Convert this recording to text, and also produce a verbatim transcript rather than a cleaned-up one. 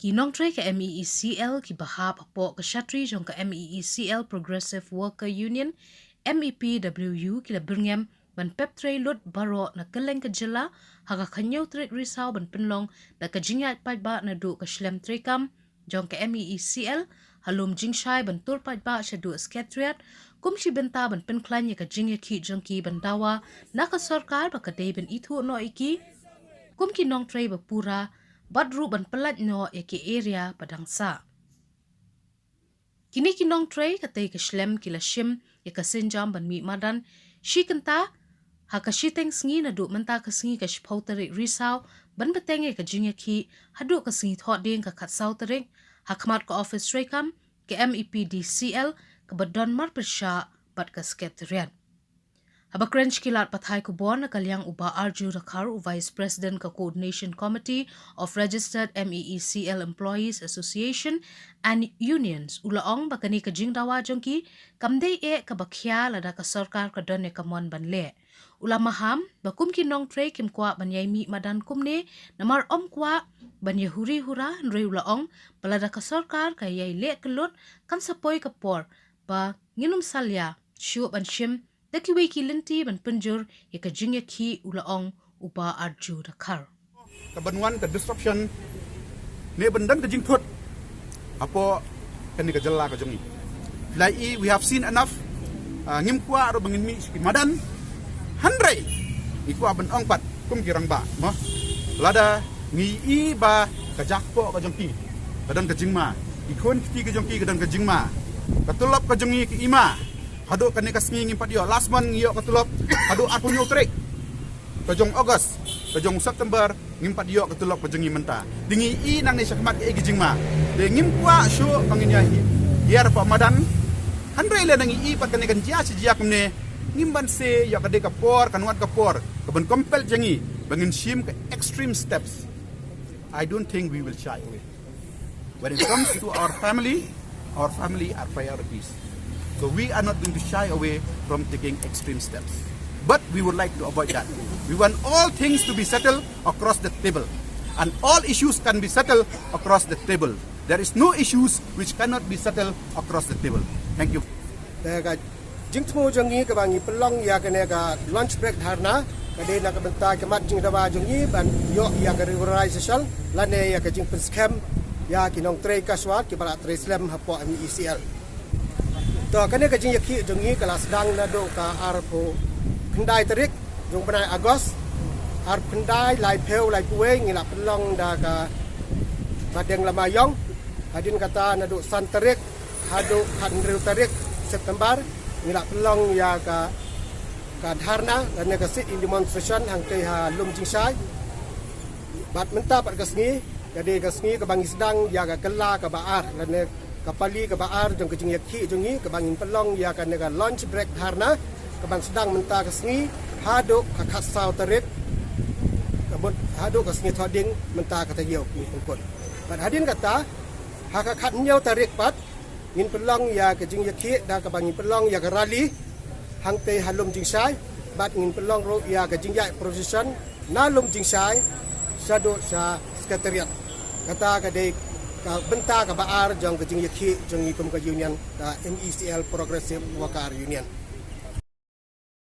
Ki nongtrei ka M E E C L ki ba hap hapoh ka shatri jong ka M E E C L Progressive Worker Union, M E P W U, ki la byrngem ban pep trei lut baroh na kylleng ka jylla ha ka khathynñiew tarik Risaw ban pynlong da ka jingïaid paidbah naduh ka shlem treikam jong ka M E E C L ha Lumjingshai ban tur paidbah shaduh Secretariat, kum shi bynta ban pynkhlaiñ ïa ka jingïakhih jong ki ban dawa na ka sorkar ba ka dei ban ithuh noh ïa ki kum ki nongtrei ba pura, bad ruh ban pyllait noh ïa ki area ba dang sah. Kine ki nongtrei katei ka shlem ki la shim ïa ka sienjam ban mih madan shi kynta ha ka shiteng sngi naduh mynta ka sngi ka shiphew tarik Risaw ban bteng ïa ka jingïakhih haduh ka sngi Thohdieng ka khatsaw tarik ha khmat ka office treikam ka M E P D C L ka ba don marpyrshah bad ka Secretariat. Haba kren sha ki lad pathai khubor na ka liang u Bah Arju Dkhar, u Vice President ka Coordination Committee of Registered M E E C L Employees Association and Unions, u la ong ba kane ka jingdawa jong ki kam dei eh ka ba khia lada ka sorkar ka don ïa ka mon ban leh. U la maham ba kum ki nongtrei kim kwah ban ïai mih madan kumne namar ym kwah ban ïa huri hura, hynrei u la ong ba lada ka sorkar ka ïai leh kyllut kan sa poi ka por ba ngin ym salia shuh ban shim da kiwei ki lynti ban pynjur ïa ka jingïakhih, u la ong u Bah Arju Dkhar. Ka ban wan ka disruption ne ban don ka jingthut hapoh kane ka jylla ka jong ngi. Phi la i, we have seen enough. Ah, ngim kwah ruh ba ngin mih sha ki madan. Hynrei ngi kwah ban ong pat kum ki rangbah, mo. Lada ngi i ba ka jakpoh ka jong ki ka don ka jingma, ki khun kti ka jong ki ka don ka jingma, ka tulop ka jong ngi ka i ma. Haduh kane ka sngi ngim pat ïoh. Last month ngi ïoh ka tulop haduh arphew hynñiew tarik ka jong August, ka jong September ngim pat ïoh ka tulop ka jong ngi mynta. Te ngi i nangne shakhmat kaei ka jingma. Te ngim kwah shuh ba ngin ïa hiar hapoh madan. Hynrei lada ngi i pat kane kan jia shi jia kumne, ngim banse ïoh ka dei ka por, kan wan ka por ka ban compel jong ngi ba ngin shim ka extreme steps. I don't think we will shy away. When it comes to our family, our family are priorities. So we are not going to shy away from taking extreme steps. But we would like to avoid that. We want all things to be settled across the table. And all issues can be settled across the table. There is no issues which cannot be settled across the table. Thank you. Te ka jingthmu jong ngi kaba ngi pynlong ïa kane ka lunch break dharna ka dei na ka bynta ka mat jingdawa jong ngi ban ïoh ïa ka regularization lane ïa ka jingpynskhem ïa ki nongtrei casual kiba la trei slem hapoh M E E C L. To kane ka jingïakhih jong ngi ka la sdang naduh ka arphew khyndai tarik jong bnai August, arphew khyndai, laiphew, laiphew wei ngi la pynlong da ka Madeng Lama Ïong. Hadien kata naduh san tarik haduh khathynriew tarik September ngi la pynlong ïa ka, ka dharna lane ka sit-in demonstration hangtei ha Lumjingshai. Bad mynta pat ka sngi ka dei ka sngi kaba ngi sdang ïa ka kylla kaba ar lane ka pali kaba ar jong ka jingïakhih jong ngi kaba ngin pynlong ïa kane ka lunch break dharna kaban sdang mynta ka sngi haduh ka khatsaw tarik, ka mut haduh ka sngi Thohdieng mynta ka taïew ngi pynkut. Bad hadien kata ha ka khathynñiew tarik pat ngin pynlong ïa ka jingïakhih da kaba ngin pynlong ïa ka rally hangtei ha Lumjingshai, bad ngin pynlong ruh ïa ka jingïaid procession na Lumjingshai shaduh sha Secretariat. Kata ka dei ka bynta kaba ar jong ka jingïakhih jong ngi kum ka union ka M E E C L Progressive Worker Union.